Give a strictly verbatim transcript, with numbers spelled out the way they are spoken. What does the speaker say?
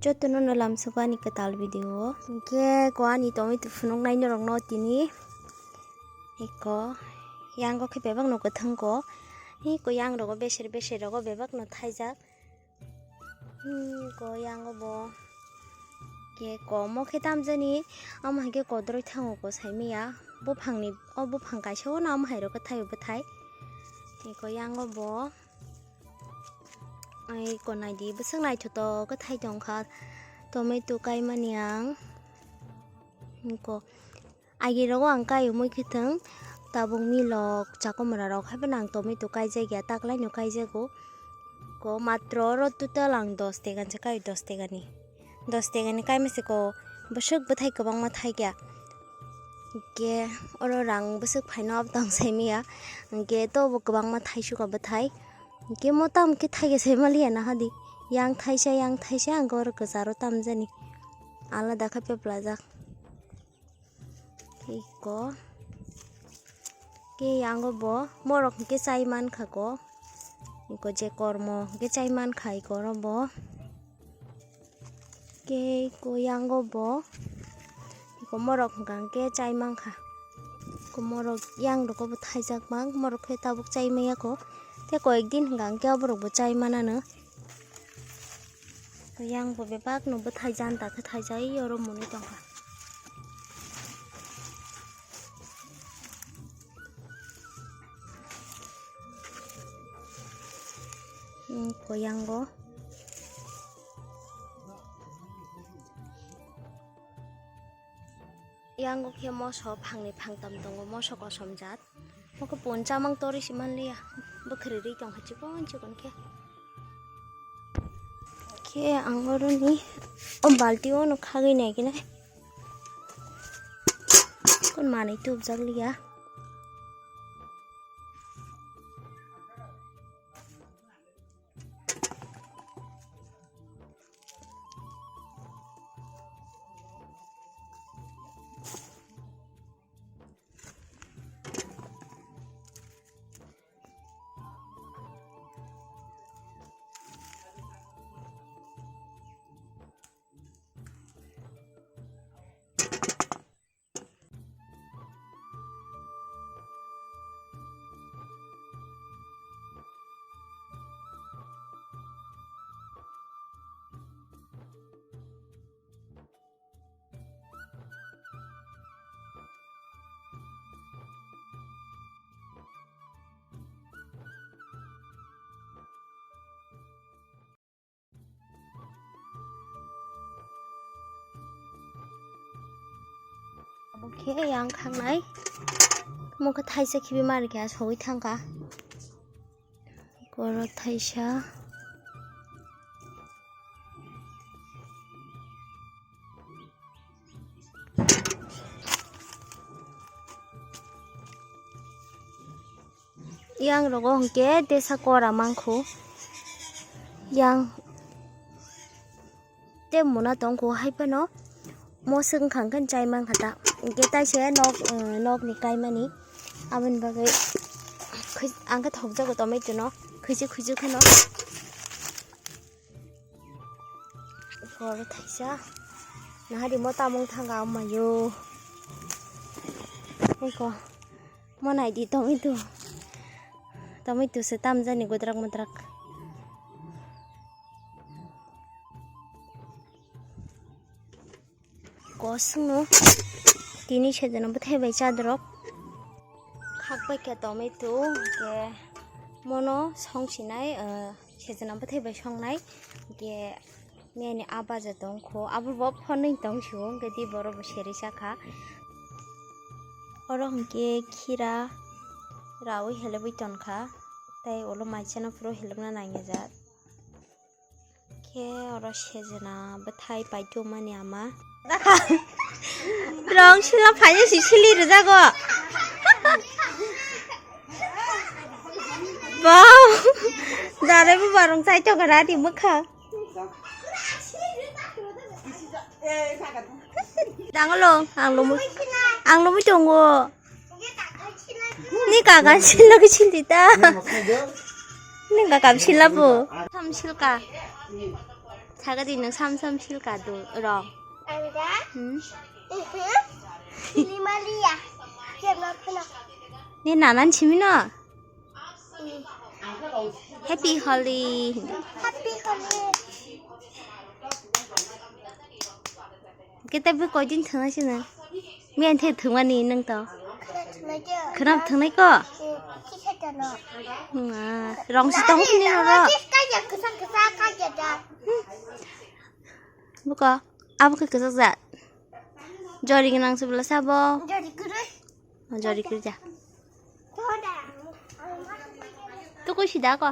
Jotono no lamsogo ani kwtal video o. Hwnkhe ko ani tomato phunuknai norokno tini. Eko yango khe bebak no kwthang ko. Eko yang rogo beser beser rogo bebak no thaijak. Hmm, ko yango bo. Ke komo khe tamjani, amo hai khe kodroi thango ko saimaya. Buphangni, o buphang kaisa o no amo hai rok kwthai bwthai. Eko yango bo. Ai ko naidi bwswk naithotok kwthai tongkha tomato kaimani ang. Ko agi rogo ang kai umui khwthwng tabuk milok chakomra rok hai phano ang tomato kaijak ya taklaino kaijago. Ko matro oro total ang dos tegan se kai dos tegani. Dos tegani kaima se ko bwswk bwthai kwbangma thaikya. Hwnkhe oro rang bwswk phaino abo tong saimaya. Hwnkhe tobo kwbangma thaisukha bwthai. Hwnkhe mo tamo khe thaikhe sai maliya nahadi. Yang thaisa, yang thaisa, hwnkhe oro kwcharo tamjani. Alada khe peplajak. Iko. Ke yango bo morok hwnkhe chai mankha ko. Iko je kormo hwnkhe chai mankha iko oro bo. Ke ko yango bo. Iko morok hwnkha hwnkhe chai mankha. Ko morok yang rok bo thaijak mang, morok khe tabuk chai maya ko. Tei koyek din hwnkha hwnkhe oborok bo chai manano. Yang bo bebak no bwthai janta khe thaijai oro mwnwi tongkha. Hmm, ko yango. Yango khe moso phangni phangtam tongo, moso kosom jat. Mokhe pon chamang torwi se manliya, bwkhwrwi rwi tongkha chikon chikon khe. Khe ang oroni o balti o no khagwi naikinai. Kon manwi tubjak liya. Obo khe yang khangnai. Mokhe thaisa khibi mari khe asogwi thangkha. Koro thaisa. Yang rogo hwnkhe tesa kora mankhu. Yang te muna tongkhu hai phano mo swkang khe chai mankha ta. Hwnkhe taise nok, eh, nokni kaimani. Aboni bagwi khwi-, ang khe thokjago tomato no khwisi khwisi kheno. Koro thaisa. Nahadi mo tamung thanga amayo. Eko. Mo naidi tomato. Tomato se tamjani gudrak mudrak. Kosongno tini sejana bwthai bai chadorok. Khak bai khe tomato, hwnkhe mono song sinai, eh, sejana bwthai bai songnai. Hwnkhe nini aba je tongkho, abo bo phonwi tongsio, hwnkhe di borok bo serwi chakha. Oro hwnkhe khira raui helebwi tonkha, tei ulo maisano phuru helebna nangya jak. Khe oro sejana bwthai paitwmani ama. Rong sila phaina si sili rwjago. Bau. Darai buba rong chai tongkha rati mwkha. Dangolo, ang lomwi, ang lomwi tongo. Ni kaka sila ke sila ta. Ni kaka sila po. Tham silka. Sagadi nwng sam sam silka do rong. Ang da? Hmm? Mhm. Lima liya. Kemna phano. Ni nanan simino? Happy Holi. Happy Holi. Kita bi koidin thangna sino. Miyan the thangmani nang to. Khana thangna je. Khanam thangnai ko. Kisa jano. Hmm, ah, rong si tong sini ro. Kaya kisa kisa kaya da. Buko. Abo ke kesak jat. Jori gnang sebela sabo. Jadi kuru. Oh, jori kerja. Koda. Tukui sida ko.